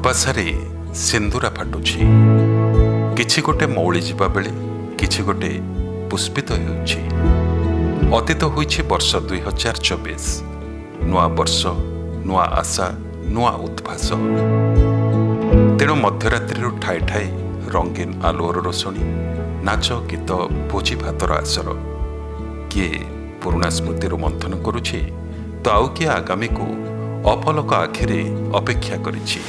ଉଦ୍ବାସାରେ ସିନ୍ଦୁରା ଫାଟୁଛି। କିଛି ଗୋଟେ ମଉଳି ଯିବା ବେଳେ କିଛି ଗୋଟେ ପୁଷ୍ପିତ ହେଉଛି। ଅତୀତ ହୋଇଛି ବର୍ଷ 2024। ନୂଆ ବର୍ଷ, ନୂଆ ଆଶା, ନୂଆ ଉଦ୍ଭାସ। ତେଣୁ ମଧ୍ୟରାତ୍ରିରୁ ଠାଏ ଠାଏ ରଙ୍ଗୀନ ଆଲୁଅର ରୋଷଣୀ, ନାଚ ଗୀତ, ଭୋଜି ଭାତର ଆସର। କିଏ ପୁରୁଣା ସ୍ମୃତିରୁ ମନ୍ଥନ କରୁଛି ତ ଆଉ କିଏ ଆଗାମୀକୁ ଅପଲକ ଆଖିରେ ଅପେକ୍ଷା କରିଛି।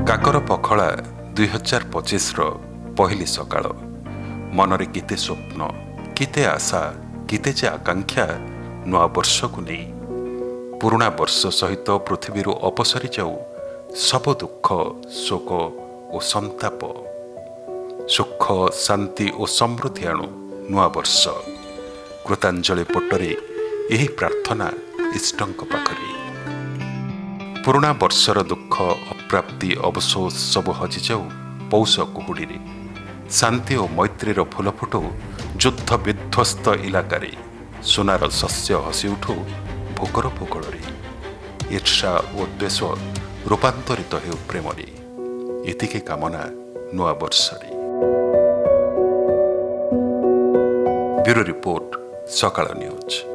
କାକର ପଖଳା 2025ର ପହିଲି ସକାଳ। ମନରେ କେତେ ସ୍ୱପ୍ନ, କେତେ ଆଶା, କେତେ ଯେ ଆକାଂକ୍ଷା ନୂଆ ବର୍ଷକୁ ନେଇ। ପୁରୁଣା ବର୍ଷ ସହିତ ପୃଥିବୀରୁ ଅପସରି ଯାଉ ସବୁ ଦୁଃଖ, ଶୋକ ଓ ସନ୍ତାପ। ସୁଖ, ଶାନ୍ତି ଓ ସମୃଦ୍ଧି ଆଣୁ ନୂଆ ବର୍ଷ। କୃତାଞ୍ଜଳି ପଟରେ ଏହି ପ୍ରାର୍ଥନା ଇଷ୍ଟଙ୍କ ପାଖରେ। ପୁରୁଣା ବର୍ଷର ଦୁଃଖ, ଅପ୍ରାପ୍ତି, ଅବସୋସ ସବୁ ହଜିଯାଉ ପୌଷ କୁହୁଡ଼ିରେ। ଶାନ୍ତି ଓ ମୈତ୍ରୀର ଫୁଲ ଫୁଟୁ ଯୁଦ୍ଧ ବିଧ୍ୱସ୍ତ ଇଲାକାରେ। ସୁନାର ଶସ୍ୟ ହସି ଉଠୁ ଭୋକର ଭୂଗୋଳରେ। ଈର୍ଷା ଓ ଦ୍ୱେଷ ରୂପାନ୍ତରିତ ହେଉ ପ୍ରେମରେ। ଏତିକି କାମନା ନୂଆ ବର୍ଷରେ। ବ୍ୟୁରୋ ରିପୋର୍ଟ, ସକାଳ ନ୍ୟୁଜ୍।